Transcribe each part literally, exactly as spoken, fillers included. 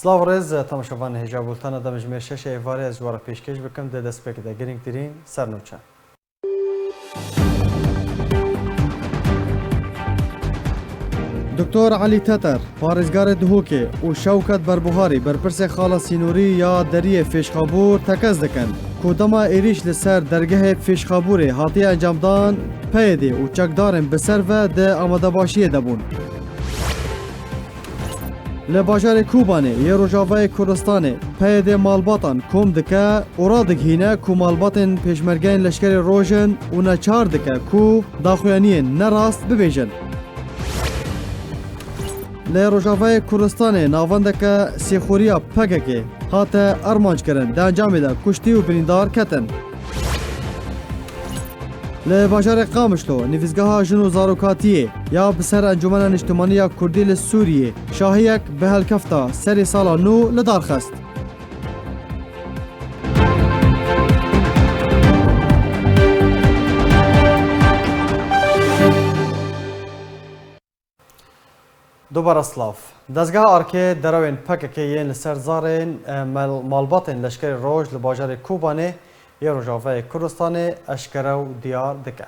Silav rêz, temaşevan hêja bultena demjimêr şeşê êvarê ez ji we re pêşkêş bikim, dê destpêk de girîngtirîn sernûçe. Doktor Elî Teter, parêzgarê Duhokê û Şewket Berbuharî, berpirsê xala sînorî ya deriyê Fêşxabûr tekez dikin ku dema êrîş li ser dergehê Fêşxabûrê hatiye encamdan, P Y D û çekdarên bi ser ve di amadebaşiyê de bûn. Li bajarê Kobanê yê Rojavayê Kurdistanê P Y D malbatan kom dike û radigihîne ku malbatên pêşmergeyên Leşkerê Roj in û neçar dike ku daxuyaniyên nerast bibêjin. Li Rojavayê Kurdistanê navendeke sêxuriya P K K hate armanckirin, di encamê de kuştî û birîndar ketin. Li bajarê Qamişlo, nivîsgeha jin û zarokatiyê ya bi ser Encûmena Niştimanî ya Kurdî li Sûriyê, şahiyek bi helkefta serê sala nû li dar xist. Dubare silav. Dezgeha Arkê derewên P K K yên li ser zarên, e, mal-, malbatên Leşkerê Roj li bajarê Kobanê yê Rojavayê Kurdistanê eşkere û diyar dike.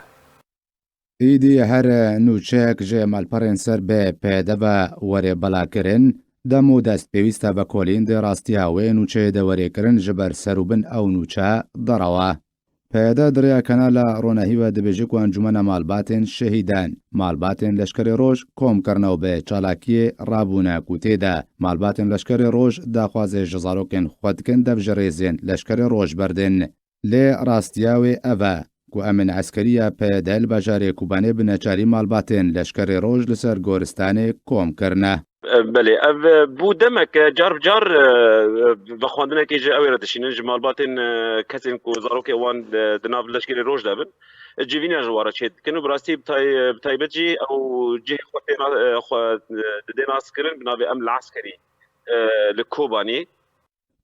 Êdî her nûçeyek ji malperên ser bi P Y D ve were belakirin, dem û dest pêwîst e vekolîn di rastiya wê nûçeyê de were kirin, ji ber ser û bin ew nûçe derewa. P Y D di rêya kanala Ronahî ve dibêje ku Encûmena Malbatên Şehîdan, malbatên Leşkerê Roj kom kirine û bi çalakiyê rabûne ku tê de malbatên Leşkerê Roj daxwazê ji zarokên xwe dikin dev ji rêzên Leşkerê Roj berdin. Lê rastiya wê ev e ku emîn eskerî ya P Y D li bajarê Kobanê bi neçarî malbatên Leşkerê Roj li ser goristanê kom kirine. E, belê, ev, e, bû demek, e, car bi car, e, e, vexwendinekê ji ew ê re dişînin, ji malbatên, e, kesên ku zarokê wan, e, di nav leşkerê roj de bin, e, civîniya ji wan re çê dikin û bi rastî bi tay-, bi taybet jî ew cihê xwe tê na-, e, xwe, e, didê naskirin bi navê Emn Eskerî, e, li Kobanî.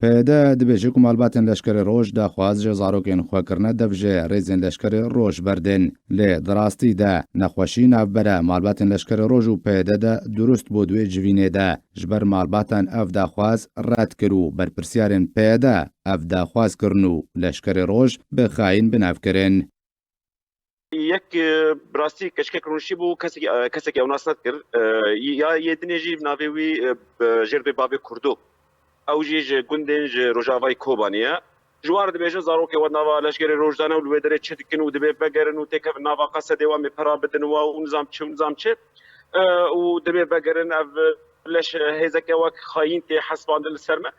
P Y D dibêje ku malbatên Leşkerê Roj daxwaz ji zarokên xwe kirine dev ji rêzên Leşkerê Roj berdin. Lê di rastî de nexweşî navbera malbatên Leşkerê Roj û P Y D de durust bû di wê civînê de. Ji ber malbatan ev daxwaz red kir û berpirsiyarên P Y D ev daxwaz kirin û Leşkerê Roj bi xayîn bi nav kirin. Yek, e, bi rastî keçikek rûniştî bû, kesekî, e, kesekî ew nas nedikir. E, ya yê dinê jî navê wî, e, bi jêr dê bavê Kurdo. Ew jî ji gundên ji Rojavayê Kobanê ye. Ji wan re dibêjin zarokê we nava leşkerê roj dane û li wê derê çi dikin û divê vegerin û têkevin nava qesedê wan, mê pera bidin we û nizam çi û nizam çi. E, û divê vegerin, ev leş hêzeke wek xayîn tê hesibandin li ser me.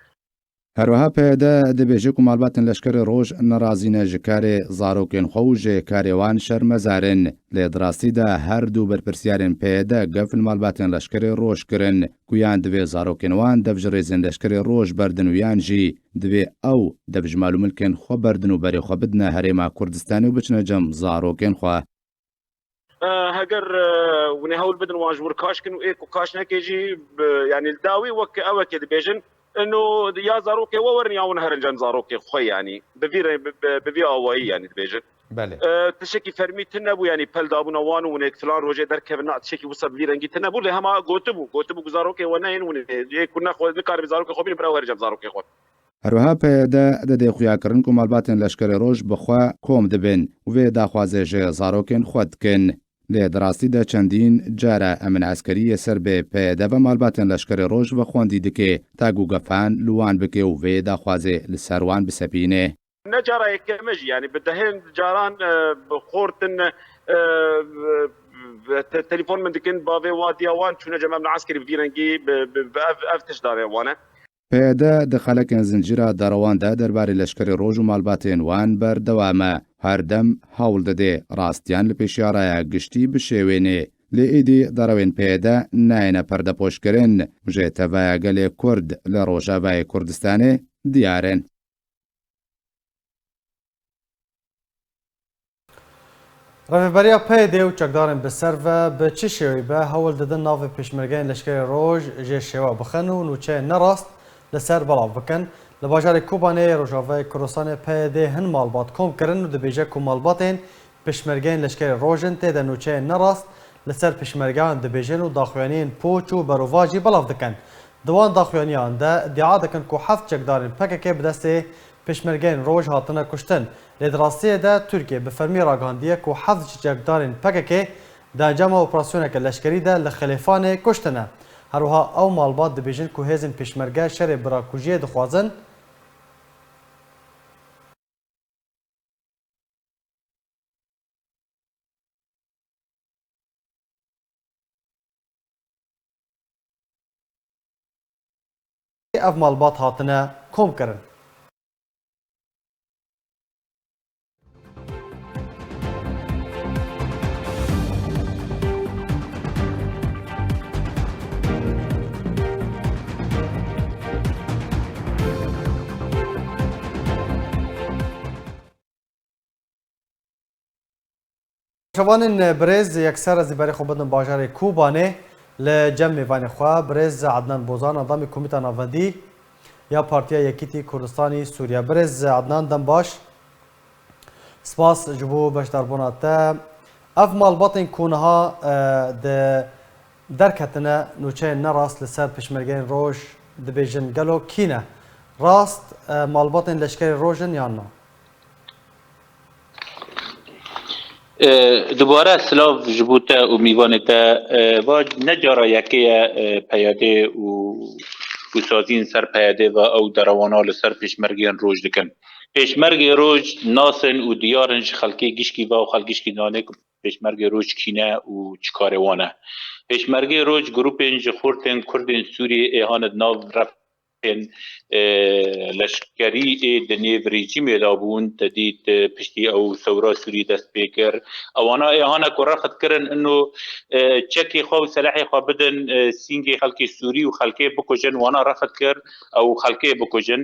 Her wiha P Y D dibêje ku malbatên Leşkerê Roj nerazî ne ji karê zarokên xwe û ji karê wan şermezar in. Lê di rastî de her du berpirsiyarên P Y D gef li malbatên Leşkerê Roj kirin ku yan divê zarokên wan dev ji rêzên Leşkerê Roj berdin û yan jî divê ew dev ji mal û milkên xwe berdin û berê xwe bidine Herêma Kurdistanê û biçine cem zarokên xwe. E, heger, e, hûn ê hewl bidin wan ji wir kaş kin û ê ku kaş neke jî, bi, yanî li dawî wek ewekê dibêjin, ino ya zarokê we werin ya hûn herin cem zarokê xwe, yanî bi vî re, bi, bi, bi vî awayî, yanî dibêjin. Belê. E, tiştekî fermî tune bû, yanî pel dabûna wan û hûn ê filan rojê derkevin, na tiştekî wisa bi vî rengî tune bû, lê hema gotibû, gotibû ku zarokê we neyên, hûn ê, ê ku nexwe, nikaribin zarokê xwe bînin, bira herin cem zarokê xwe. Her wiha P Y D dide xuyakirin ku malbatên Leşkerê Roj bi xwe kom dibin û vê daxwazê ji zarokên xwe dikin. Lê di rastî de çendîn cara emîn eskerî yê ser bi P Y D ve malbatên Leşkerê Roj vexwendî dike, ta ku gefan li wan bike û vê daxwazê li ser wan bisepîne. Ne cara yekem e jî, yanî bi dehên caran, e, bi xortin, e, e, te-, telefon min dikin, bavê wa diya wan çûne cem emn eskerî bi vî rengî bi, bi, bi ev, ev tişt dane wan e. P Y D di xelekên zincîra derewan de derbarê Leşkerê Roj û malbatên wan berdewam e. Her dem hewl dide rastiyan li pêşiya raya giştî bişêwêne. Lê êdî derewên P Y D nayêne perdepoşkirin û ji tevaya gelê Kurd li Rojavayê Kurdistanê diyar in. Rêveberiya P Y D û çekdarên bi ser ve bi çi şêweyî be hewl didin navê pêşmergeyên Leşkerê Roj jê şêwe bixin û nûçeyên nerast li ser belav bikin. Li bajarê Kobanê yê Rojavayê Kurdistanê P Y D hin malbat kom kirin û dibêje ku malbatên pêşmergeyên Leşkerê Roj in tê de nûçeyên nerast li ser pêşmergeyan dibêjin û daxuyaniyên poç û berovajî belav dikin. Di wan daxuyaniyan de îdia dikin ku heft çekdarên P K K bi destê Pêşmergeyên Roj hatine kuştin. Lê di rastiyê de Tirkiye bi fermî ragihandiye ku heft ji çekdarên P K K di encama operasyoneke leşkerî de li Xilêfanê kuştine. Her wiha ew malbat dibêjin ku hêzên Pêşmerge şerê birakujiyê dixwazin. Ev malbat hatine komkirin. Şevanên birêz, yekser ez ê berê xwe bidim bajarê Kobanê. Li cem mêvanê xwe birêz Adnan Bozan, endamê Komîta Navendî ya Partiya Yekîtî Kurdistanî Sûriye. Birêz Adnan, dem baş. Spas ji bo beşdarbûna te. Ev malbatên ku niha, e, di derketine nûçeyên nerast li ser Pêşmergeyên Roj dibêjin, gelo kî ne? Rast, e, malbatên leşkerê Roj in yan na? E, dubare silav ji bo te û mîvanê te. E, va ne cara yekê ye, e, peyadê û, û saziyên ser peyadê ve ew derewana li ser Pêşmergeyên Roj dikin. Pêşmergê Roj nas in û diyar in ji xelkê gişkî ve û xelk gişkî zane ku Pêşmergê Roj kî ne û çi karê wan e. Pêşmergê Roj grûpên ji xortên Kurdên Sûriyê ê hane di nav ref ên, e, leşkerî ê di nêv rejîmê de bûn, te dît, e, piştî ew sewra Sûrî dest pê kir. Ewana ê hane ku rexit kirin ino, e, çekê xwe û selehê xwe bidin, e, sîngê xelkê Sûrî û xelkê bikujin, wana rexit kir ew xelkê bikujin.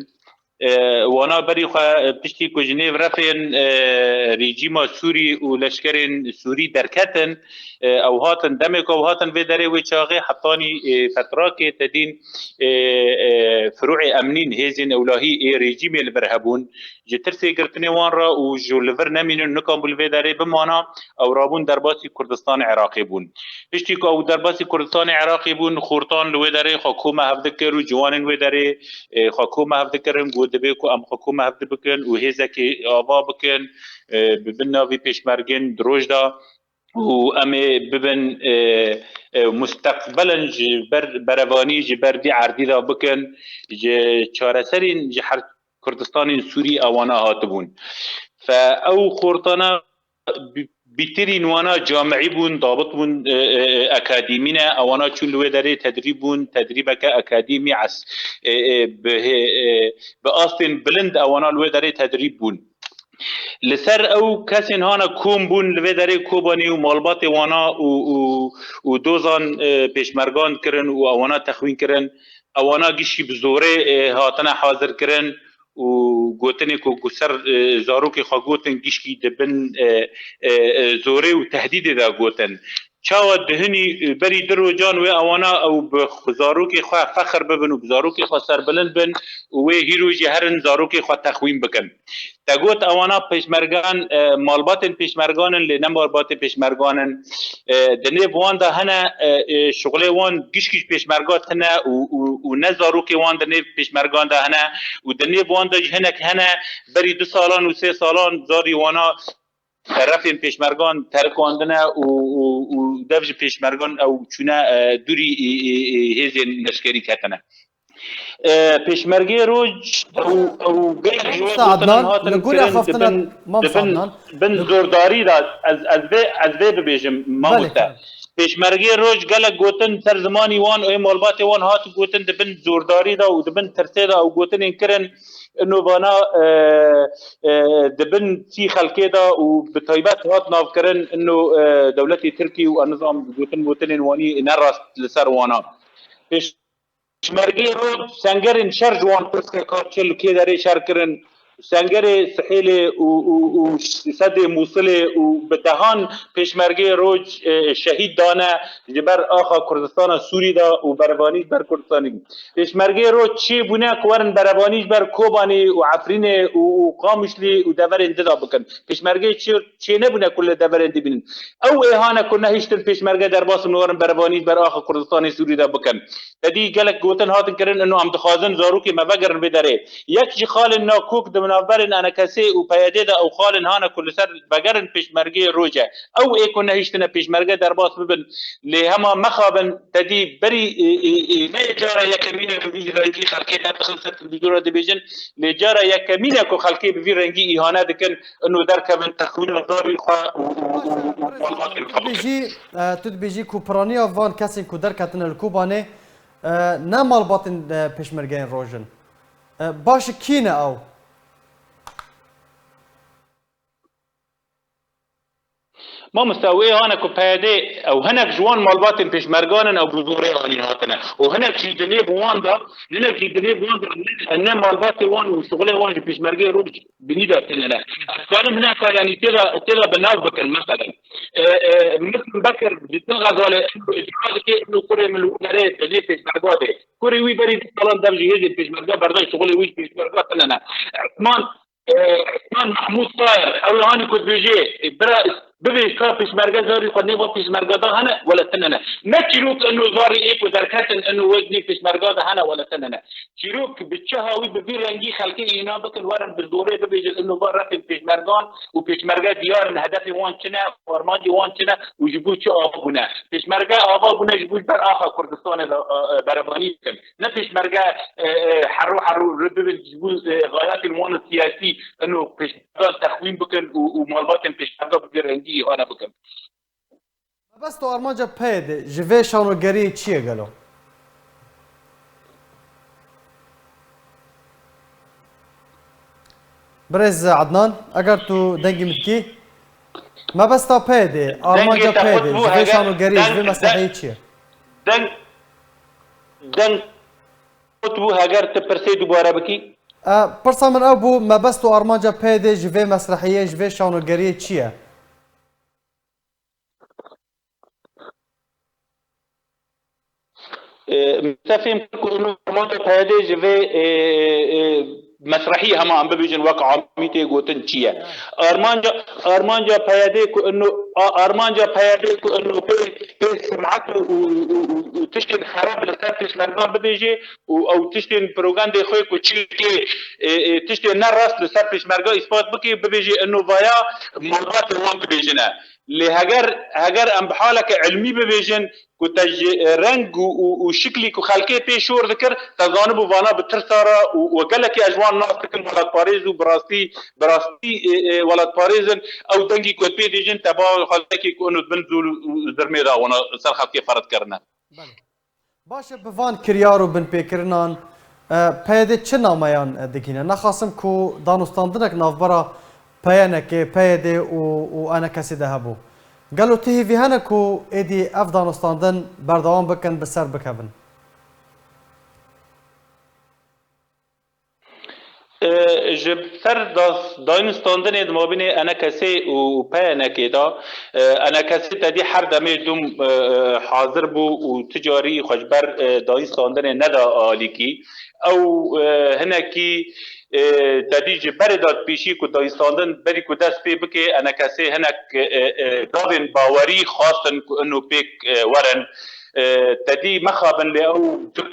E, wana berî xwe, e, piştî ku ji nêv refên, e, rejîma Sûrî û leşkerên Sûrî derketin, e, ew hatin, demê ku ew hatin vê derê wê çaxê hetanî, e, fetrakê te dîn, e, e, firûê emnîn, hêzên ewlahî ê rejîmê li vir hebûn, ji tirsê girtinê wan re û ji li vir nemînin, nikan bû li vê derê bimana, ew rabûn derbasî Kurdistanê Iraqê bûn. Piştî ku ew derbasî Kurdistanê Iraqê bûn, xortan li wê derê xwe koma hev dikir û ciwanên wê derê, e, xwe koma hev dikirin, got, dibê ku em xwe koma hev bikin û hêzekê ava bikin, e, bi bin navî Pêşmergên di roj de. Û em ê bibin, e, e, musteqbelin ji ber berevanî, ji ber vî erdî de bikin, ji çareserên ji her Kurdistanên Sûrî ewana hatibûn. Fe ew xortana bi-, bîtirîn wana camî bûn, dabit bûn, e, e, e, akademî ne, ewana çûn li wê derê tedrîb bûn, tedrîbeke akademî es-, e, e, bi hê-, e, bi astên bilind ewana li wê derê tedrîb bûn. Li ser ew kesên hana kom bûn li vê derê Kobanê û malbatê wana û, û, û dozan, e, pêşmergan kirin û ewana texwîn kirin, ewana gişî bi zorê, e, hatine hazir kirin û gotinê ku, ku ser, e, zarokê xwe gotin gişkî di bin, e, e, e, zorê û tehdîdê de gotin. Çawa dihinî, e, berî du rojan wê ewana ew bi xwe zarokê xwe fexir bibin û bi zarokê xwe serbilind bin û wê hîro jî herin zarokê xwe texwîn bikin. Te got ewana pêşmergan, e, malbatên pêşmergan in, lê ne malbatê pêşmergan in. E, di nêv wan de hene, e, e, şixulê wan gişkî ji pêşmerga tune û, û, û ne zarokê wan di nêv pêşmergan de hene û di nêv wan de jî hinek hene berî du salan û sê salan zarî wana refên pêşmergan terikandine û, û, û dev ji pêşmergan ew çûne, e, dûrî, e, e, e, hêzên leşkerî ketine. E, Pêşmergê Roj ew, ew gelek ji wan Mamosta gotinan Adnan, hatin li gorî kirin, axaftina dibin, Mamosta dibin, Adnan, bin li zordarî de ez, ez vê, ez vê bibêjim, Belê, mamoste. Pêşmergê Roj gelek gotin ser zimanî wan û ê malbatê wan hat gotin dibin zordarî de û dibin tirsê de ew gotinên kirin, ino vana, e, e, dibin sî xelkê de û bi taybet hat navkirin ino, e, dewletê Tirkî û ez nizam gotin gotinên wanî ne rast li ser wana. Pêş Pêşmergê Roj sengerên şer ji wan pirseke çi li kê derê şer kirin Sengerê Sihêlê û, û, û Sedê Mûsilê û bi dehan pêşmergê roj, e, şehîd dane ji ber axa Kurdistana Sûrî de û berevanî ji ber Kurdistanê. Pêşmergê roj çêbûne ku werin berevanî ji ber Kobanê û Efrînê û, û Qamişlî û deverên di de bikin. Pêşmergê çê, çênebûne ku li deverên di bînin. Ew ê hane ku nehiştin pêşmerge derbas bin werin berevanî ji ber axa Kurdistanê Sûrî de bikin. Te dî gelek gotin hatin kirin, ino em dixwazin zarokê me vegerin vê derê. Yek ji xalên nakok di navberên ENKSê û PYDê de ew xalên hane ku li ser vegerin pêşmergê roj e. Ew ê ku nehiştine pêşmerge derbas bibin. Lê hema mexabin te dî berî, ê, ê, ê, ne cara yekemîn e ku vî rengî xelkê nedixin ser televîzyona dibêjin, lê cara yekemîn e ku xelkê bi vî rengî îhane dikin, ino derkevin texmîna zarî xwe û, û, û, û malbatên xwe bikin. Dibêjî, e, tu dibêjî ku piraniya van kesên ku derketine li Kobanê, e, ne malbatên, e, pêşmergeyên roj in. E, baş e, kî ne ew? Mamoste, ew ê hane ku PYD, ew hinek ji wan malbatên pêşmergan in, ew bi zorê anîn hatine. Û hinek jî dilê bi wan de, hinek jî dilê bi wan de, ne, ne malbatê wan û şixulê wan ji pêşmergê roj binî de tune ne. Ez karim hineka, yanî tê de, tê de bi nav bikin, meselen. E, e, Misin Bekir, ji Til Xezalê, îdîa dike, ino kurê min li Umerê, dilê pêşmerga de. Kurê wî berî du salan dev ji hêzên pêşmerga berdan, şixulê wî ji pêşmerga tune ne. Esman, e, Esman Mahmûd Tayer, ew ê hanî ku dibêje, e, bira, bibêj ka pêşmerge zarî xwe nêva pêşmerga da hene, wele tune ne. Ne çîrok ino zarî ê ku derketin, ino weznî pêşmerga da hene, wele tune ne. Çîrok bi çi hawî, bi vî rengî xelkê îna bikin, werin bi zorê bibêjin, ino va refên pêşmergan û pêşmerge diyar in, hedefê wan çi ne, armancê wan çi ne û ji bo çi ava bûne. Pêşmerge ava bûne ji bo ji ber axa Kurdistanê de, e, e, berevanî bikin. Ne pêşmerge, e, e, herû herû rê bibin ji bo, e, xayatên wan siyasî, ino pêşmergan texwîn bikin û, û malbatên pêşmerga bi vî rengî îhane bikin. Mebest û armanca PYDê ji vê şanogeriyê çi ye gelo? Birêz Adnan, eger tu dengî min dikî, mebesta PYDê, armanca PYDê ji vê şanogeriyê, ji vê mesreheyê çi ye? Deng, deng, Got bû, heger tu pirsê dubare bikî? E, pirsa min ew bû, mebest û armanca PYDê ji vê mesrehiyê, ji vê şanogeriyê çi ye? E, min te fêm kir ku ino armanca PYDê ji vê, e, e, mesrehî hema em bibêjin wek amî tê gotin çi ye? Armanca, armanca PYDê ku ino, a-, armanca PYDê ku ino pê, pê simat û, û, û, û, û tiştên xerab li ser pêşmergan bibêje, û ew tiştên propagandê xwe ku çi dike, e, e, tiştên ne rast li ser pêşmerga îspat bike, bibêje ino vaya malbatê wan dibêjine. Lê heger, heger em bi haleke ilmî bibêjin ku te ji, e, reng û, û, û şiklî ku xelkê pê şor dikir, te zanibû vana bi tirsa re û, û gelekî ez ji wan nas dikim welatparêz û bi rastî, bi rastî, e, e, welatparêz in, ew dengî ku pê dêjin te ba xelkekî ku ino bin zûl û zirmê de wana ser xelkê ferid kirine. Belê. Baş e, bi van kiryar û binpêkirinan, e, PYD çi nameyan, e, digihîne? Nexasim ku danûstandinek navbera PYNKê, PYDê û, û ENKSê de hebû. Gelo tu hêvî hene ku êdî ev danûstandin berdewam bikin, bi ser bikevin? E, ji ser das-, dayînstandinê di mabînê ENKSê û PYNKê de, e, ENKSê te dî her demê dûm, e, e, hazir bû û ti carî xwe ji ber, e, dayînstandinê neda alîkî. Ew, e, hinekî, e, te dî ji berê de pêşî ku dayînstandin berî ku dest pê bike, ENKSê hinek, e, e, gavên bawerî xwestin ku ino pêk, e, werin. E, te dî mexabin lê ew du,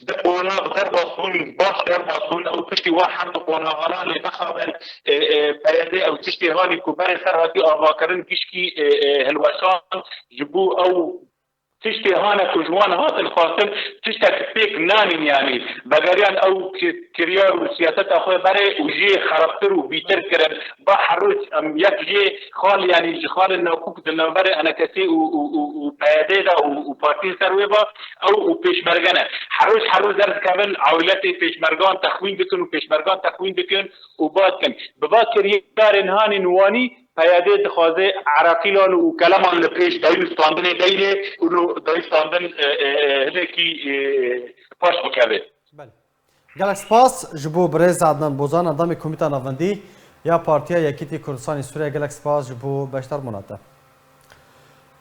du qonax derbas bûn, baş derbas bûn, ew piştî wan her du qonaxanan lê mexabin, e, e, PYDê ew tiştê hanî ku berê ser hatî avakirin gişkî, e, e, hilweşand ji bo ew tiştê hane ku ji wan hatin xwestin, tiştek pêk nanîn, yanî vegeriyan ew ki-, kiryar û siyaseta xwe berê û jê xerabtir û bîtir kirin. Ba her roj em yek jê xal, yanî ji xalên nakok di navberê ENKSê û, û, û, û PYDê de û, û partiyên ser wê ba, ew û pêşmerge ne. Her roj, her roj derdikevin, awiletê pêşmergan texwîn dikin û pêşmergan texwîn dikin û ba dikin. Bi va kiryarên hanîn wanî, PYDê dixwaze Ereqîlan û Keleman li pêş dayînstandinê deyne û no dayînstandin, e, e, e, hinekî, e, paş bikeve. Belê. Gelek spas ji bo birêz Adnan Bozan, endamê Komîta Navendî ya Partiya Yekîtî Kurdistanê Sûriye. Gelek spas ji bo beşdarbûna te.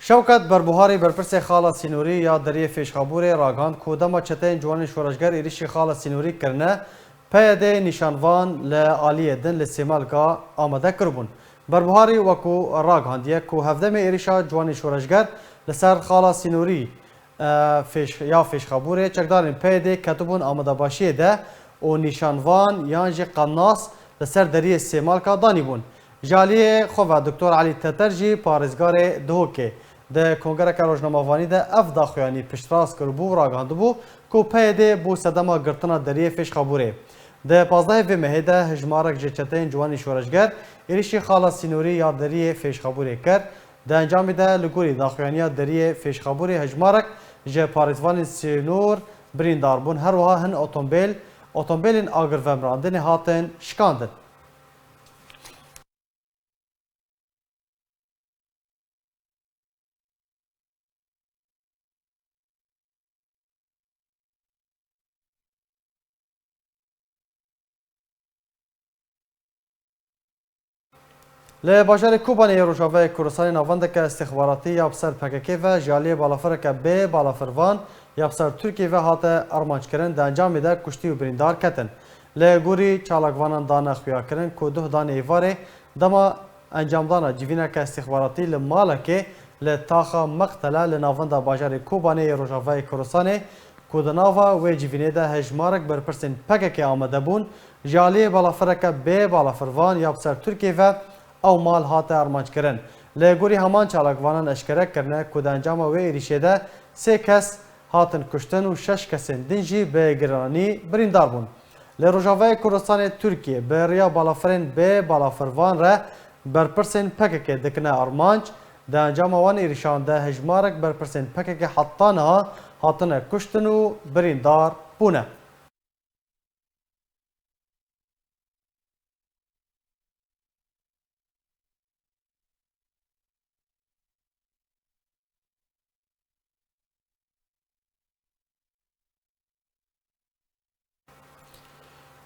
Şewket Berbuharî, berpirsê xala sînorî ya deriyê Fêşxabûrê ragihand ku dema çeteyên ciwanên şoreşger êrişî xala sînorî kirine, P Y D nîşanvan li aliyê din li Sêmalka amade kiribûn. Berbuharî wekû ragihandiye ku hevdemê êrişa ciwanên şoreşger li ser xala sînorî, e, Fêş-, ya Fêşxabûrê çekdarên P Y D ketibûn amadebaşiyê de û nîşanvan yan jî qemnas li ser deriyê Sêmalka danîbûn. Ji aliyê xwe ve Doktor Elî Teter jî parêzgarê Duhokê di kongereke rojnamevanî de ev daxuyanî piştrast kiribû û ragihandibû ku P Y D bû sedema girtina deriyê Fêşxabûrê. Di pazdehê vê mehê de hejmarek ji çeteyên ciwanên şoreşger êrişî xala sînorî ya deriyê Fêşxabûrê kir. Di encamê de li gorî daxuyaniya deriyê Fêşxabûrê hejmarek ji parêzvanên sînor birîndar bûn. Her wiha hin otomobîl, otomobîlên agirvemirandinê hatin şikandin. Li bajarê Kobanê yê Rojavayê Kurdistanê navendeke îstîxbaratî ya bi ser P K K ve ji aliyê balafireke bê balafirvan ya bi ser Tirkiyê ve hate armanckirin, di encamê de kuştî û birîndar ketin. Li gorî çalakvanan dane xuyakirin ku duh danê êvarê dema encamdana civîneke îstîxbaratî li malekê li taxa Meqtele li navenda bajarê Kobanê yê Rojavayê Kurdistanê ku di nava wê civînê de hejmarek berpirsên P K K amade bûn, ji aliyê balafireke bê balafirvan ya bi ser Tirkiyê ve ew mal hate armanckirin. Li gorî heman çalakvanan eşkere kirine ku di encama wê êrîşê de sê kes hatin kuştin û şeş kesên din jî bi giranî birîndar bûn. Li Rojavayê Kurdistanê Tirkiye bi riya balafirên bê balafirvan re berpirsên P K K dikine armanc, di encama wan êrîşan de hejmarek berpirsên P K K heta niha hatine kuştin û birîndar bûne.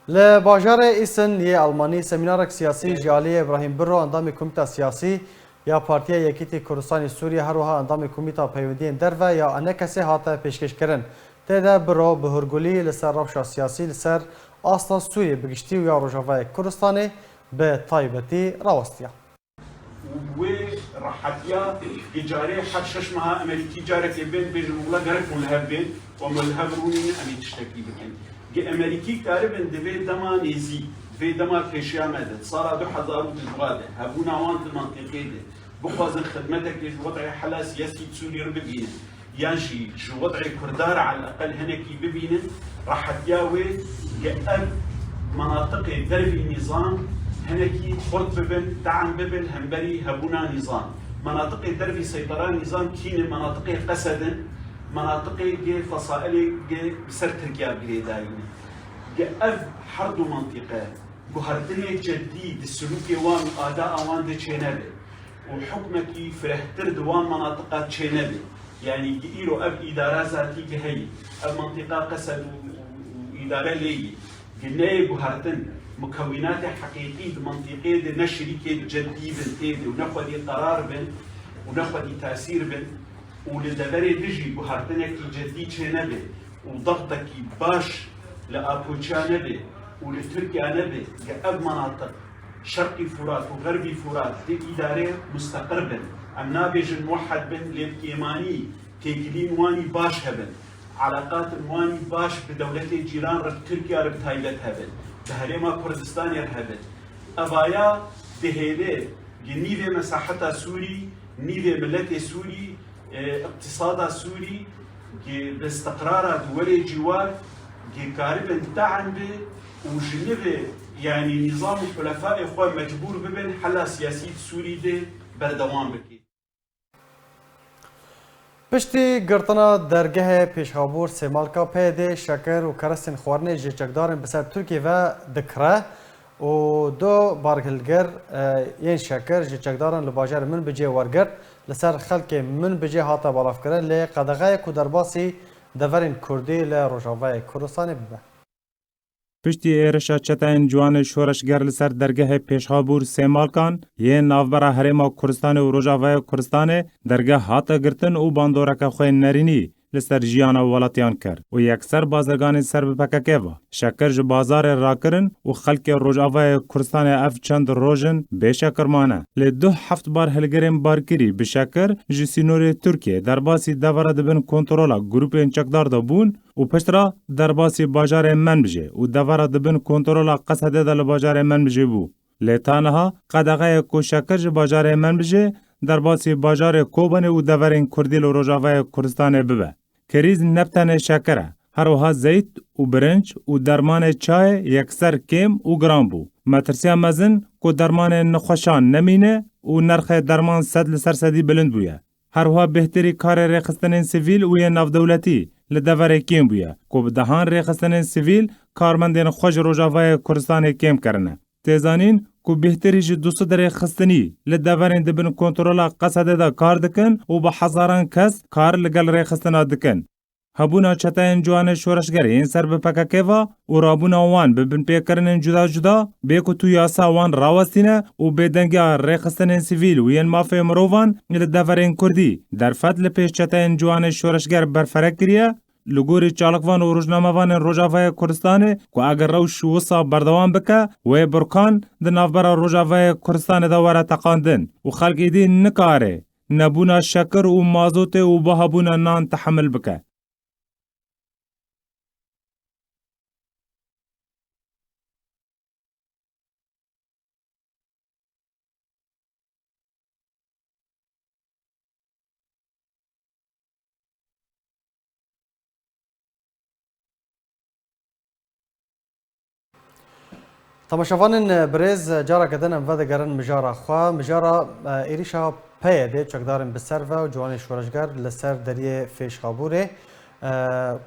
Li bajarê Essen yê Almanî semînarek siyasî ji aliyê Îbrahîm Biro, endamê Komîta Siyasî ya Partiya Yekîtî Kurdistanê Sûriye, her wiha endamê Komîta Peywendiyên Derve ya ENKSê hate pêşkêşkirin. Tê de Biro bi hûrgulî li ser rewşa siyasî li ser asta Sûriyê bi giştî û ya Rojavayê Kurdistanê bi taybetî rawestiya. Û wê rehetiya, gi carê her şeş meha Emerîkî carekê bên bêjin, wila gerek hûn li hev bên û em li hev rûnîn, em ê tiştekî bikin. Gi Emerîkî karibin di vê dema nêzî, di vê dema pêşiya me de, di sala du hezar û duwazdeh de, hebûna wan di mantîqê de, bixwazin xidmetekê ji wed'ê hela siyasî di Sûriyê re bibînin, yan jî ji wed'ê Kurda re eleqel hinekî bibînin, rehetiya wê ke ev menatiqê dervî nîzam hinekî xurt bibin, te'n bibin hemberî hebûna nîzam. Menatiqê dervî seytera nîzam kî ne? Menatiqê Qesed in, menatiqê gê fesailê gê bi ser Tirkiya girêdayî ne. Ge ev her du mantîqe guhertinê ceddî di silûkê wan û ada wan de çênebe û hukmekî firehtir di wan manatiqa çênebe. Yanî gi îro ev îdara zatî gi heyî, ev mantiqa Qesed û, û, û îdare lê yî, gi neyê guhertin, mukewînatê heqîqî di mantîqê de ne şirîkê ceddî bin tê de û ne xwedî qerar bin û ne xwedî tesîr bin û li deverê din jî guhertinekî ceddî çênebe û dextekî baş li Apoçiya nebe û li Tirkiya nebe, ge ev manatiq Şerqî Furat û Xerbî Furat di îdare musteqir bin. Em nabêjin muwehed bin, lê bi kêmanî têkilîn wanî baş hebin. Eleqatên wanî baş bi dewletê cîran re, bi Tirkiya re bi taybet hebin. Bi Herêma Kurdistanê re hebin. Evaya dihêle gi nîvê mesaheta Sûrî, nîvê miletê Sûrî, e, iqtisada Sûrî, gi bi istiqrara di werê cîwar, gi karibin te'n bi û ji nivê, yanî nîzam û xulefaê xwe mecbûr bibin hela siyasî di Sûrî de berdewam bike. Piştî girtina dergehê Pêşxabûr Sêmalka, P Y D şekir û kerestên xwarinê ji çekdarên bi ser Tirkiyê ve dikire û du barhilgir, e, yên şekir ji çekdaran li bajarê Minbicê wergirt, li ser xelkê Minbicê hate belavkirin, lê qedexeyê ku derbasî deverên Kurdî li Rojavayê Kurdistanê bibe. Piştî êrişa çeteyên ciwanê şoreşger li ser dergehê Pêşxabûr Sêmalkan yê navbera Herêma Kurdistanê û Rojavayê Kurdistanê, dergeh hate girtin û bandoreke xwe yê nerînî li ser jiyana welatiyan kir û yekser bazirganên ser bi P K K ve şekir ji bazarê rakirin û xelkê Rojavayê Kurdistanê ev çend roj in bê şekir mane. Lê du heft bar hilgirên barkirî bi şekir ji sînorê Tirkiyê derbasî devera di bin kontrola grûpên çekdar de bûn û piştre derbasî bajarê Menbijê û devera di bin kontrola Qesedê de li bajarê Menbijê bû. Lê ta niha qedexeyê ku şekir ji bajarê Menbijê derbasî bajarê Kobanê û deverên Kurdî li Rojavayê Kurdistanê bibe. Krîz ne bi tenê şekir e, her wiha zeyt û birinc û dermanê çayê yekser kêm û giran bû. Metirsiya mezin ku dermanê nexweşan nemîne û nerxê derman sed li ser sedî bilind bûye. Her wiha bêhtirî karê rêxistinên sivîl û yên navdewletî li deverê kêm bûye, ku bi dehan rêxistinên sivîl karmendên xwe ji Rojavayê Kurdistanê kêm kirine. Tê zanîn ku bêhtirî ji du sed rêxistinî li deverên di bin kontrola Qesedê de kar dikin û bi hezaran kes kar li gel rêxistina dikin. Hebûna çeteyên ciwanê şoreşger yên ser bi P K K ve û rabûna wan bi binpêkirinên cuda cuda bê ku tu yasa wan rawestîne û bêdengiya rêxistinên sivîl û yên mafê mirovan li deverên Kurdî derfet li pêş çeteyên ciwanê şoreşger berfireh kiriye. Li gorî çalakvan û rojnamevanên Rojavayê Kurdistanê ku eger rewş wisa berdewam bike, wê burkan di navbera Rojavayê Kurdistanê de were teqandin û xelk êdî nikare nebûna şekir û mazotê û bihabûna nan tehemil bike. Temaşevanên birêz, careke din em vedigerin mijara xwe. Mijara, e, êrîşa P Y D'ê çekdarên bi ser ve û ciwanên şoreşger li ser deriyê Fêşxabûrê, e,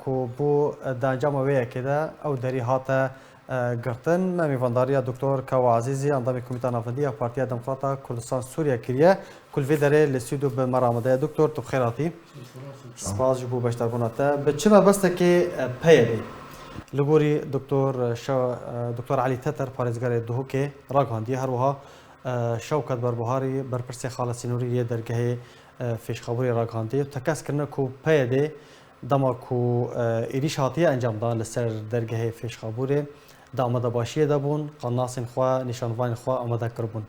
ku bû di encama wê yekê de ew derî hate e, girtin. Me mêvandariya Doktor Kawa Ezîzî, endamê Komîta Navendî ya Partiya Demokrata Kurdistan Sûriye kiriye, ku li vê derê li stûdyo bi me re amade ye. Doktor, tu bi xêr hatî. Spas ji bo beşdarbûna te. Bi çi mebestekê, e, P Y D'ê? Li gorî Doktor Şe-, e, Doktor Elî Teter, parêzgarê Duhokê ragihandiye, her wiha, e, Şewket Berbuharî, berpirsê xala sînorî yê dergehê, e, Fêşxabûrê ragihandiye û tekez kirine ku P Y D'ê dema ku, e, êrîş hatiye encamdan li ser dergehê Fêşxabûrê, di amadebaşiyê de bûn, qanasên xwe, nîşanvanên xwe amade kiribûn.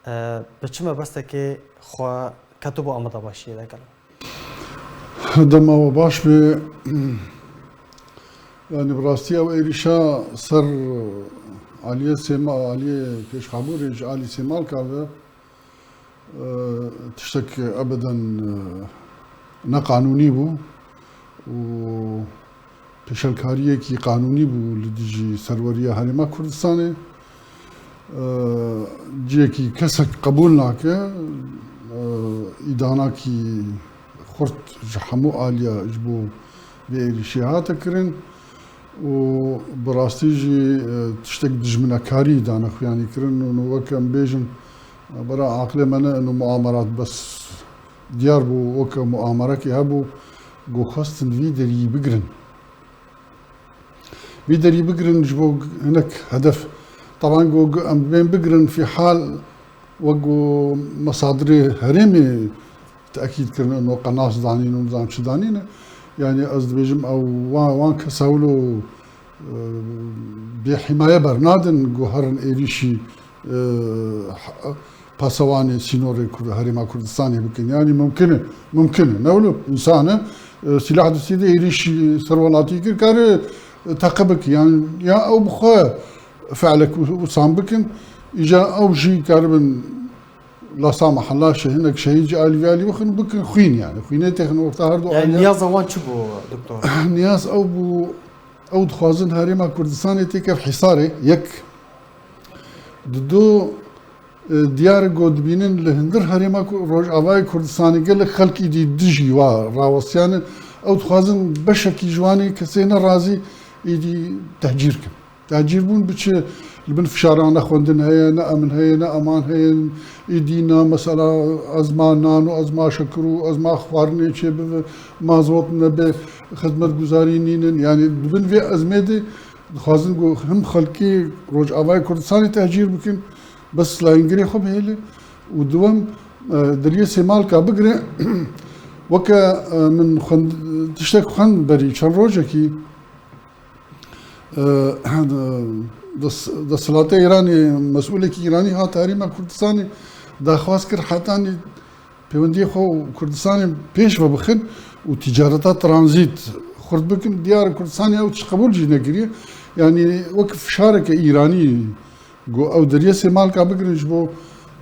E, bi çi mebestekê xwe ketibû amadebaşiyê de gelo? Dema we baş be, yani bi rastî ew êrîşa ser aliyê Sêma-, aliyê Fêşxabûrê ji alî Sêmalka ve, e, tiştek ebeden, e, neqanûnî bû û pêşelkariyekî qanûnî bû li dijî serweriya Herêma Kurdistanê. E, ciyekî kesek qebûl nake, e, îdanakî xurt ji hemû aliya ji bo vê êrîşê hate kirin û bi rastî jî, e, tiştek dijminekarî dane xuyanî kirin û wek em bêjin, e, bera aqilê me ne ino muamerat bes diyar bû, weke muamerekê hebû, ku xwestin vî deriyî bigirin. Vî derî bigirin ji bo hinek hedef. Taban ku em bên bigirin fî hal wek ku mesadirê herêmê tekîd kirin, û qenas danîn û nizam çi danîne. Yani ez dibêjim ew wan, wan kesa wilo, e, bê hîmaye bernadin ku herin êrîşî, e, pasewanê sînorê Kur-, Herêma Kurdistanê bikin. Yani mumkin e, mumkin e. Ne wilo însan e, e, sîlah distî de êrîşî ser welatî kir, kare, e, teqe bike. Yani ya ew bi xwe fe'lek û, û san bikin, îca ew jî karibin lasa mehela şe-, hinek şehîd ji alî vê alî bixin, bikin xwîn yani. Xwînê têxin orta her du Yani aliya. Niyaza wan çi bû, doktor? Niyaz ew bû, ew dixwazin Herêma Kurdistanê têkev hîsarê, yek. Di du, e, diyar e ku dibînin li hundir herêma Ku-, Rojavayê Kurdistanê gelek xelk îdî dijî wa rawestiyane. Ew dixwazin beşekî ji wanê kesê nerazî îdî tehcîr kin. Tehcîrbûn bi çi? Li bin fişaran ne xwendin heye, ne emin heye, ne eman heye. Îdî na mesela ezma nan û ezma şekir û ezma xwarinê çêbibe, mazot nebe, xizmetguzarî nînin. Yani di bin vê ezmê de Dixwazin ku him xelkê Rojavayê Kurdistanê tehcîr bikin, bes layîngirê xwe bihêlin û duwem, e, deriyê Sêmalka bigire. Weke, e, min xwend-, tiştek xwend berî çend rojekî, e, des-, desthilatê Îranê, mesûlekî Îranî hat herêma Kurdistanê daxwaz kir hetanî pêwendiyê xwe û Kurdistanê pêş ve bixin û ticareta tranzît xurt bikin. Diyar e Kurdistanê ew tişt qebûl jî nekiriye. Yanî wek fişareke Îranî got ew deriyê Sêmalka bigirin ji bo,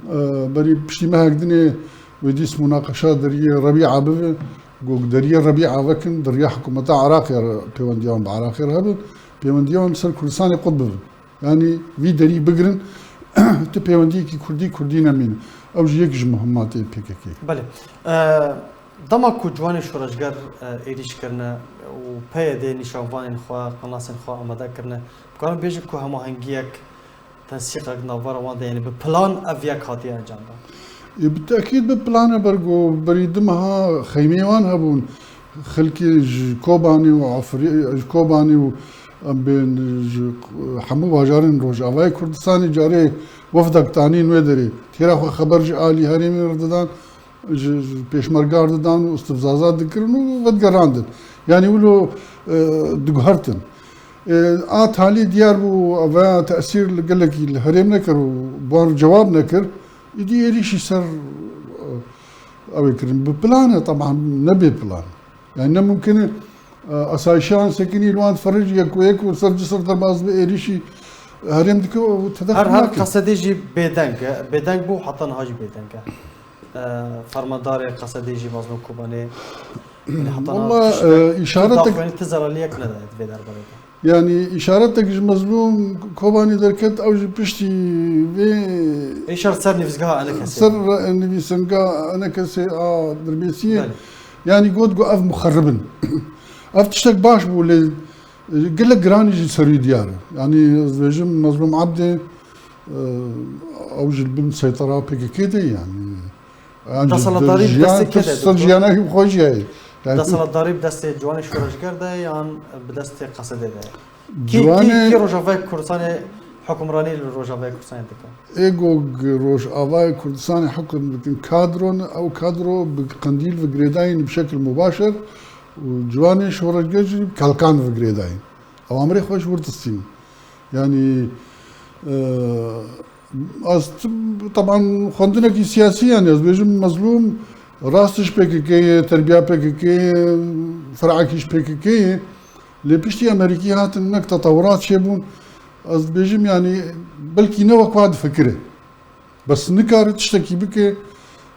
e, berî piştî mehek dinê wê dîs munaqeşa deriyê Rebîa bibe. Got deriyê Rebîa vekin, di riya hikûmeta Iraqê re pêwendiya wan bi Iraqê re hebin, pêwendiya wan li ser Kurdistanê qut bibin. Yanî vî derî bigirin, tu pêwendiyekî kurdî, kurdî nemîne. Ew jî yek ji muhimmatê P K K. Belê. E, dema ku ciwanên şoreşger, e, êrîş kirine û P Y D nîşanvanên xwe, qanasên xwe amade kirine, dikarin bêjin ku hemahengiyek, tensîqek navbera wan de, yanî bi plan ev yek hatiye encamdan? Ê, bi tekîd bi plan e, ber ku berî du meha xeymeyê wan hebûn. Xelkê ji Kobanî û Afirî-, ji Kobanî û em bên ji hemû bajarên Rojavayê Kurdistanê carê wefdek tanîn wê derê. Têra xwe xeber ji alî herêmê re didan, ji, ji pêşmerga re didan û istifzaza dikirin û vedigerandin. Yanî wilo, e, diguhertin. E, a talî diyar bû, ve tesîr li gelekî li herêm nekir û bi wan re cewab nekir. Îdî êrîşî ser, e, ew ê kirin. Bi plan e, teban ne bê plan. Yani ne mumkin e, e, asayişan sekinî li wan diferin, yek û yek û ser cisir derbas bi êrîşî herêm dike û tedex Her, her nake. Qesedê jî bêdeng e. Bêdeng bû, heta niha jî bêdeng e. E, fermandarê qesedê jî Mazlûm Kobanê, yani heta niha Walla, tiştek, e, tu îşaretek daxuyanî, tu zelaliyek nedayê di vê derbarê de. Yanî îşaretek ji Mezlûm Kobanî derket, ew ji piştî vê Êşar ser nivîsgeha Enekesê. Ser nivîsgeha Enekesê a Dirbêsiyê. Belê. Yanî got ku ev muxerrib in. Ev tiştek baş bû, lê gelek giranî jî ser wî diyar e. Yanî ez dibêjim Mezlûm Ebdê, e, ew jî li bin seytera P K K de ye, yanî. Yan jî Desthilatdarî bi jiyan, destê kê de, ser doktor? Jiyana wî xwe jî heye. Yani Desthilatdarî bi destê ciwanê şoreşger de ye yan bi destê qesedê de ye? Kê, kê, Ciwanê kê Rojavayê Kurdistanê hukimranî li Rojavayê Kurdistanê dike? Ê ku Rojavayê Kurdistanê hukum dikin kadro ne, ew kadro bi qendîl ve girêdayî ne bi şekil mubaşer û ciwanê şoreşger jî bi kalkan ve girêdayî. Ew amirê xwe ji wir distînin. Yani, e, Ez t-, teban xwendinekî siyasî, yani ez bêjim Mezlûm rast ji P K K ye, terbiya P K K ye, firakî ji P K K ye. Lê piştî Amerîkî hatin hinek tetewurat çêbûn. Ez dibêjim, yani belkî ne wek wa difikire. Bes nikare tiştekî bike,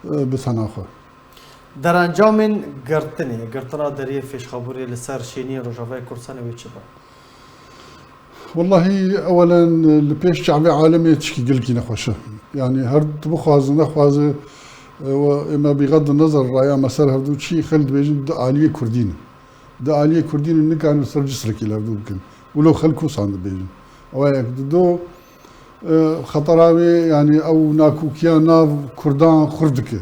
e, bi tena xwe. Derencamên girtinê, girtina deriyê Fêşxabûrê li ser şêniyên Rojavayê Kurdistanê wê çi be? Wellahî, ewelen li pêş çavê alemê tişkî gelkî nexweş e. Yani her tu bixwaze nexwaze, e, we ême bîxet di nezer raya me ser hevdû çî xelk dibêjin di aliyê Kurdî ne. Di aliyê Kurdî ne nikarin ser cisrekî li hevdû bikin. Wilo xelk wisa dibêjin. Ew yek, di do, e, xetera wê, yani ew nakûkiya nav Kurdan xurt dike.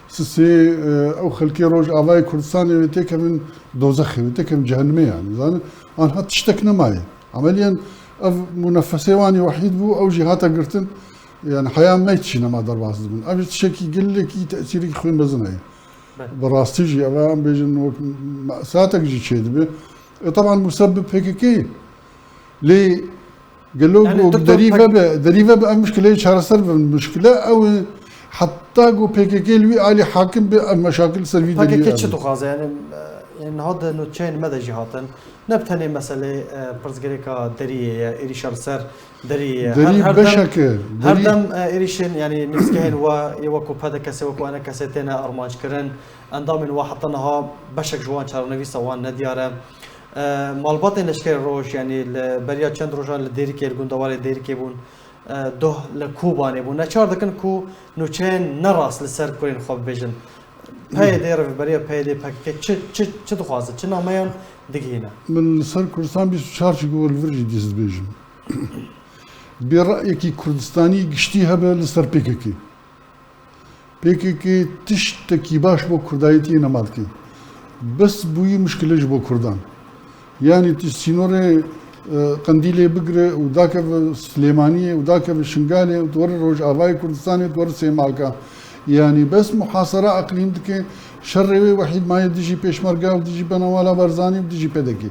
Sisê, e, ew xelkê Rojavayê Kurdistanê wê têkevin dozexê, wê têkevin cehenimê yani. Zanin, anha tiştek nemaye. Emeliyen ev munefesê wan ê wehîd bû, ew jî hate girtin. Yani heya meyt jî nema derbas dibin. Ev jî tiştekî gelekî tesîrekî xwe mezin heye. Belê. Bi rastî jî ev em bêjin wek mesatek jî çêdibe. E, teban musebbib P K K ye. Lê gelo Yani, ku doktor, derî P K K vebe, derî vebe ev muşkileyê çareser bin. Muşkile ew e, heta ku P K K li wî alî hakim be, ev meşakil ser vî derî P K K çi dixwaze? Yani, e, yani niha di nûçeyên me de jî hatin. Ne bi tenê meselê, e, pirsgirêka deriyê ye, êrîşa li ser deriyê ye. Derî Her, her dem, beşek e, her derî dem, e, êrîşên, yani nivîsgehên we yê wekû P D K S, wekû Enekesê têne armanckirin. Endamên we heta niha beşek ji wan çarenivîsa wan nediyar e. E, malbatên Leşkerê Roj, yani li beriya çend rojan li Dêrikê, li gundewarê Dêrikê bûn, e, doh li Kobanê bûn. Neçar dikin ku nûçeyên nerast li ser kurên xwe bibêjin. P Y D, rêveberiya P Y D, P K K çi, çi, çi dixwaze, çi nameyan digihîne? Min li ser Kurdistan bîst û çar çi got li vir jî dîs dibêjim. Bê rayekî Kurdistanî giştî hebe li ser P K K. P K K tiştekî baş bo Kurdayetiyê nema dike. Bes bûyî muşkile ji bo Kurdan. Yani tu sînorê Qendîlê bigire û dakeve Silêmaniyê û dakeve Şingalê û tu were Rojavayê Kurdistanê, tu were Sêmalka. Yanî bes muhasera eqlîm dike, şerê wê wehîd maye dijî Pêşmerga û dijî Benewala Barzanî û dijî P D K.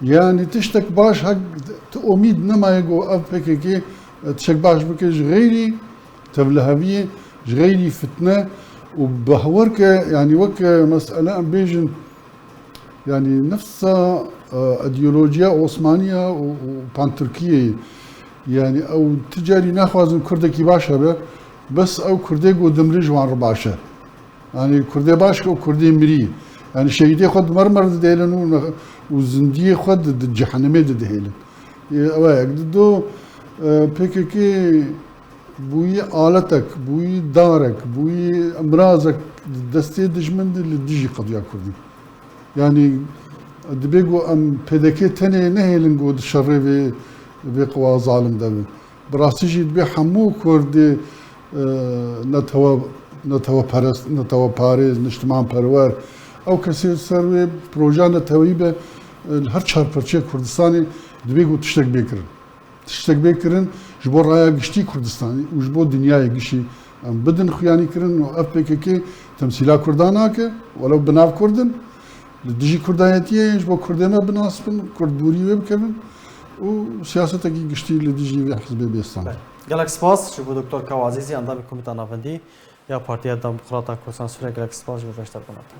Yanî tiştek baş hek tu omîd nemaye ku ev P K K tiştek baş bike ji xeyrî tevliheviyê, ji xeyrî fitne û behwer ke, yanî weke mesele em bêjin, yanî nefsa, e, îdeolojiya Osmaniya û, û Pantirkiyê ye. Yanî ew ti carî naxwazin Kurdekî baş hebe, bes ew Kurdê ku dimre ji wan re baş e. Yanî Kurdê baş û Kurdê mirî. Yanî şehîdê xwe di mermer de dihêlin û ne-, û zindiyê xwe di, di cehennemê de dihêlin. Ê, ew e yek. Di do, e, P K K bûyî aletek, bûyî darek, bûyî mirazek di destê dijmin de li dijî qediya Kurdî. Yanî dibê ku em P D K tenê nehêlin ku di şerê vê, vê qewa zalim de bin. Bi rastî jî dibê hemû Kurdê, e, netewe-, neteweperest, neteweparêz, niştimanperwer, ew kesê ser wê proja neteweyî be, e, li her çar perçeya Kurdistanê dibê ku tiştek bê kirin. Tiştek bê kirin ji bo raya giştî Kurdistanê û ji bo dinyayê gişî em bidin xuyanî kirin û ev P K K temsîla Kurdan nake, welew bi nav Kurd in, li dijî Kurdayetiyê ye, ji bo Kurdê me bi nas bin, Kurdbûrî wê bikevin û siyasetekî giştî li dijî vê hizbê bê stendir. Gelek spas ji bo Doktor Kawa Azîzî, endamê Komîta Navendî ya Partiya Demokrata Kurdistan Sûriye, gelek spas ji bo beşdarbûna te.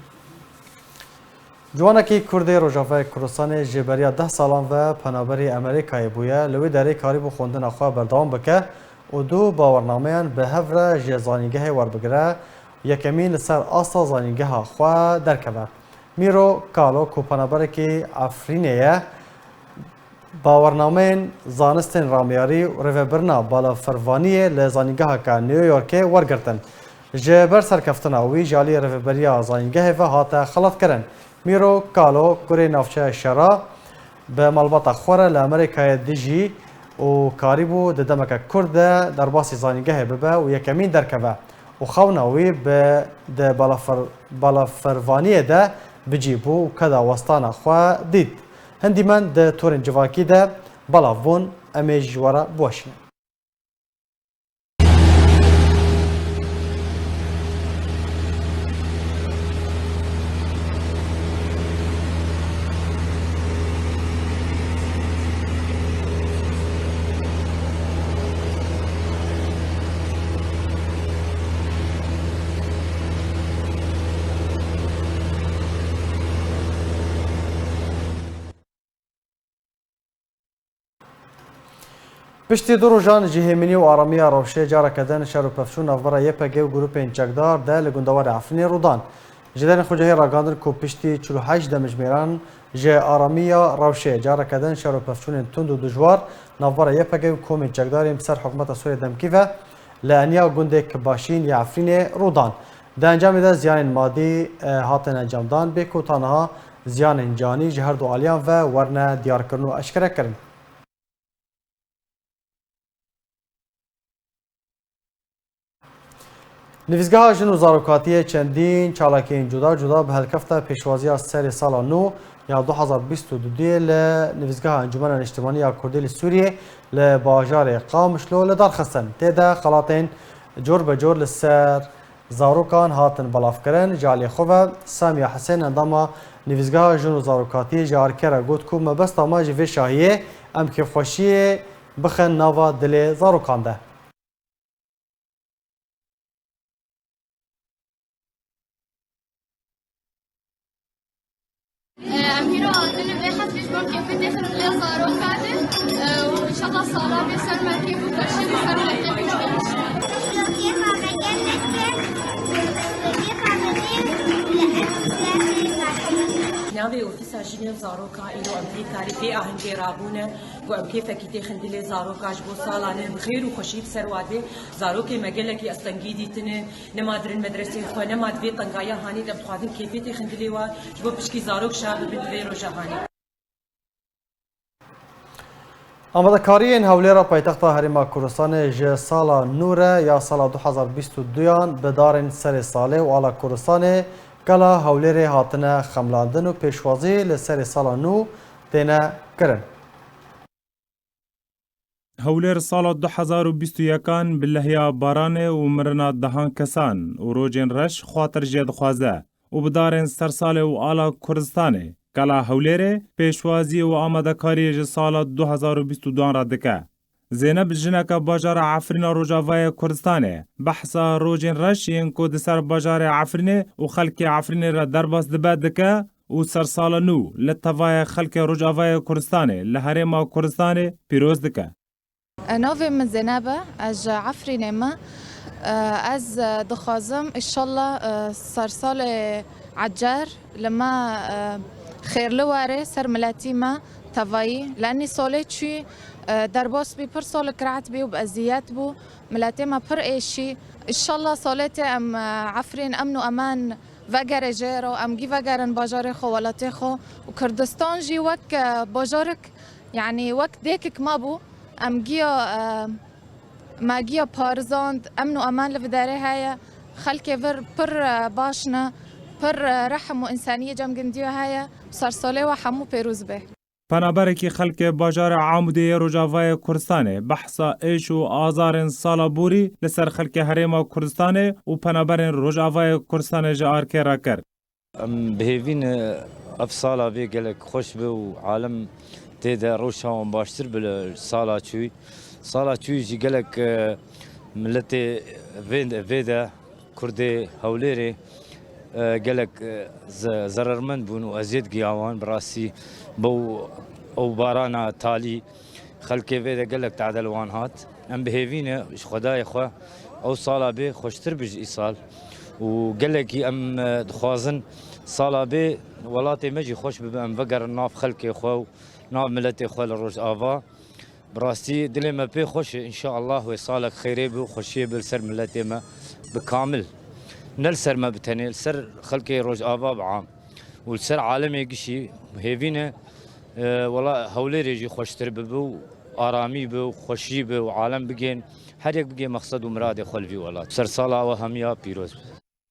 Ciwanekî Kurdê Rojavayê Kurdistanê ji beriya deh salan ve penaberî Amerîkayê bûye, li wê derê karîbû xwendina xwe berdewam bike û du bawernameyan bi hev re ji zanîngehê werbigire, yekemîn li ser asta zanîngeha xwe derkeve. Mîro Kalo ku penaberekî Efrînê ye, bawernameyên zanistên ramyarî û rêvebirina balafirvaniyê li zanîngeheke New Yorkê wergirtin. Ji ber serkeftina wî ji alî rêveberiya zanîngehê ve hate xelatkirin. Mîro Kalo, kurê navçeya Şera, bi malbata xwe re li Amerîkayê dijî û karîbû di demeke kurt de derbasî zanîngehê bibe û yekemîn derkeve û xewna wî bi di balafir-, balafirvaniyê de bi cî bû û keda westana xwe dît. Hindî men di torên civakî de belav bûn, em ê ji we re biweşînin. Piştî du rojan ji hêminî û aramiya rewşê careke din şer û pevçûn navbera Y P G û grûpên çekdar de li gundewarê Efrînê rû dan. Ji derên xwecihê ragihandin ku piştî çil û heşt demjimêran ji aramiya rewşê careke din şer û pevçûnên tund û dijwar navbera Y P G û komên çekdar yên bi ser hikûmeta Sûriyê demkî ve li eniya gundê Kibaşîn ya Efrînê rû dan. Di encamê de ziyanên madî, e, hatin encamdan, bê ku ta niha ziyanên canî ji her du aliyan ve werine diyarkirin û eşkerekirin. Nivîsgeha Jin û Zarokatiyê çendîn çalakiyên cuda cuda bi helkefta pêşwaziya serê sala nû ya du hazar bîst û duyê li Nivîsgeha Encûmena Niştimanî ya Kurdî li Sûriyê li bajarê Qamişlo li dar xistin. Tê de xelatên cor be cor li ser zarokan hatin belavkirin. Ji alî xwe ve Samiya Hisên, endama Nivîsgeha Jin û Zarokatiyê ji ARKê re got ku mebesta me ji vê şahiyê em kêfxweşiyê bixin nava dilê zarokan de. Em hîro hatine vê hezbê ji bo kêfê têxin dilê zarokan e. Û înşallah sala vê ser me kêf û xweşî li ser Kêfa me gelek e. Kêfa me tê li Navê Ofîsa Jinê û Zaroka îro em vê karî vê ahengê rabûne ku em kêfekî têxin dilê zaroka ji bo sala nû bi xêr û xweşî bi ser wan bê. Zarokê me gelekî astengî dîtine, nema dirin medreseyê xwe, nema di vê tengaya hanî de em dixwazin kêfê têxin dilê wan ji bo pişkî zarok şa bibin di vê roja hanî. Amadekariyên Hewlêra paytexta Herêma Kurdistanê ji sala nû re ya sala du hazar bîst û duyan bi darên serê salê û ala Kurdistanê gela Hewlêrê hatine xemlandin û pêşwazî li serê sala nû têne kirin. Hewlêr sala du hezar û bîst û yekan bi lehiya baranê û mirina dehan kesan û rojên reş xwatir jê dixwaze û bi darên sersalê û ala Kurdistanê, gela Hewlêrê pêşwaziyê û amadekariyê ji sala du hezar û bîst û duan re dike. Zeynep jineke bajara Efrîna Rojavayê Kurdistanê behsa rojên reş yên ku di ser bajarê Efrînê û xelkê Efrînê re derbas dibe dike û sersala nû li tevayê xelkê Rojavayê Kurdistanê li Herêma Kurdistanê pîroz dike. Navê min Zeynep e, ez ji Efrînê me. Ez dixwazim, înşallah, sersalê ecer li me xêrli were ser miletî me tevayî. Lenî solê çûyî derbas bî, pir solek rehet bî û bi eziyet bû. Miletê me pir êşî. Înşallah solê tê em Efrîn emn û eman vegere jê re, em gî vegerin bajarê xwe, welatê xwe û Kurdistan jî wek bajarek, yanî wek dêkek me bû. Em giya, e, me giya parizand, emn û eman li vê derê heye. Xelkê vir pir, e, baş ne, pir, e, rehm û însaniyê cem gindiya heye. Sersalê we hemû pêroz be. Penaberekî xelkê bajarê Amûdê yê Rojavayê Kurdistanê behsa êş û azarên sala borî li ser xelkê Herêma Kurdistanê û penaberên Rojavayê Kurdistanê ji arkê re kir. Em bi hêvî ne ev sala bê gelek xweş be û alem tê de rewşa wan baştir be li sala çûyî. Sala çûyî jî gelek, e, miletê vê, vê de Kurdê Hewlêrê, e, gelek, e, ze-, zerermend bûn û eziyet giha wan. Bi rastî bi ew, ew barana talî xelkê vê de gelek tade li wan hat. Em bi hêvî ne ji Xwedayê xwe ew sala bê xweştir bi ji îsal. Û gelekî em, e, dixwazin sala bê welatê me jî xweş bibe, em vegerin nav xelkê xwe û nav miletê xwe li Rojava. Bi rastî dilê me pê xweş e. Înşallah wê salek xêrê be û xweşiyê be li ser miletê me bi kamil. Ne li ser me bi tenê, li ser xelkê Rojava bi am û li ser alemê gişî. Hêvî ne, e, wela Hewlêrê jî xweştir bibe û aramî be û xweşî be û alem bigên, her yek bigê mexsed û miradê xwe li vî welat. Sersala we hemiya pîroz be.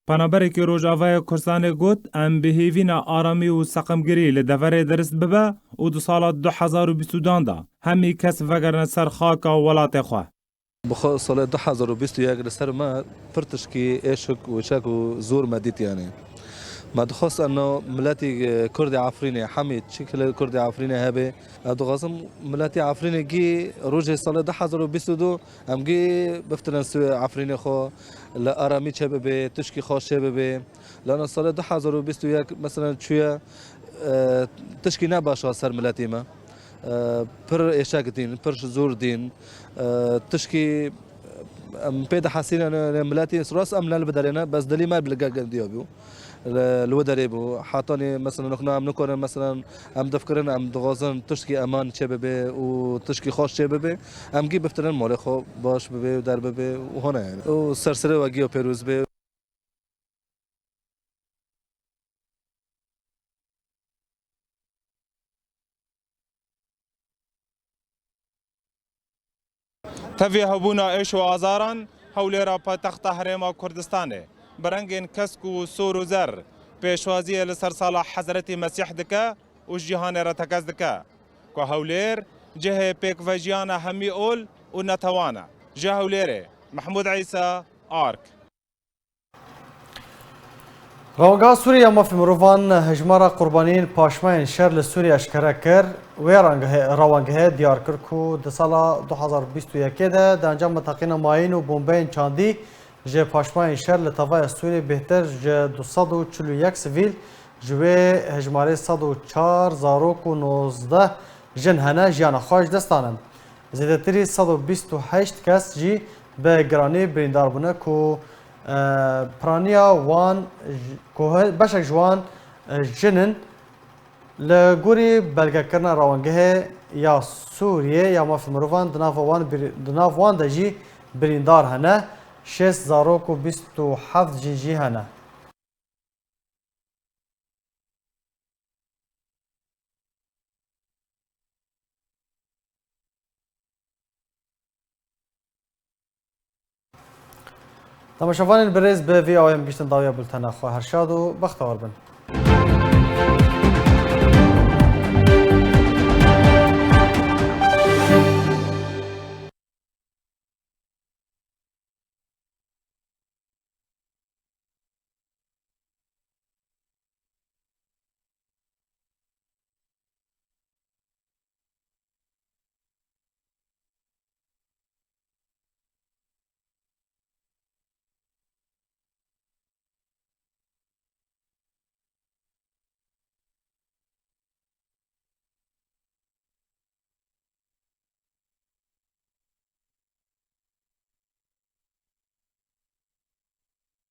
Penaberekî Rojavayê Kurdistanê got, em bi hêvî ne aramî û seqemgirî li deverê dirist bibe û di sala du hezar û bîst û duan de hemî kes vegerine ser xaka welatê xwe. Bi xwe salê du hezar û bîst û yek li ser me pir tişkî êşik û çek û zor me dît, yanî. Me dixwest eno miletî, e, Kurdê Efrînê hemî çi kile Kurdê Efrînê hebe. Ez dixwazim miletî Efrînê gî rojê salê du hezar û bîst û du em gî biftirin suê Efrînê xwe, li aramî çê bibe, tişkî xweş çê bibe. Lana salê du hezar û bîst û yek, meselen, çûye, e, tişkî ne baş a ser miletî me. E, pir êşek dîn, pir zor dîn. E, tişkî em pê dihesînin, e, miletî rast em ne li biderê ne, bes dilî me bi li gel gendiya bû. Li, li wê derê bû. Hetanî, meselen, nokna em nikarin, meselen, em difkirin, em dixwazin tişkî eman çê bibe û tişkî xweş çê bibe. Em gî biftirin malê xwe baş bibe û der bibe û hone yani. Û serserê we giya pêroz be. Tevî hebûna êş û azaran, Hewlêra paytexta Herêma Kurdistanê bi rengên kesk û sor û zer pêşwaziyê li ser sala Hezretî Mesîh dike û ji cîhanê re tekez dike ku Hewlêr cihê pêkvejiyana hemî ol û netewan e. Ji Hewlêrê, Mehmûd Îsa, Ark. Rawangeha Sûrî ya Mafê Mirovan hejmara qurbaniyên paşmayên şer li Sûrî eşkere kir. Wê rangehê, rawangehê diyar kir ku di sala du hezar bîst û yekê de di encama teqîna mayîn û bombeyên çandî ji paşmayên şer li tevaya Sûrî bêhtir ji du sed û çil û yek sivîl, ji wê hejmarê sed û çar zarok û nozdeh jin hene jiyana xwe ji dest dane. Zêdetirî sed û bîst û heşt kes jî bi giranî birîndar bûne ku, e, piraniya wan j-, ku he-, beşek ji wan, e, jin in. Li gorî belgekirina rawangehê ya Sûriyê ya mafê mirovan di nav wan birî-, di nav wan de jî birîndar hene, şêst zarok û bîst û heft jin jî hene. Temaşevanên birêz, bi vî awayê em gihîştin dawiya bultena xwe. Her şad û bextewar bin.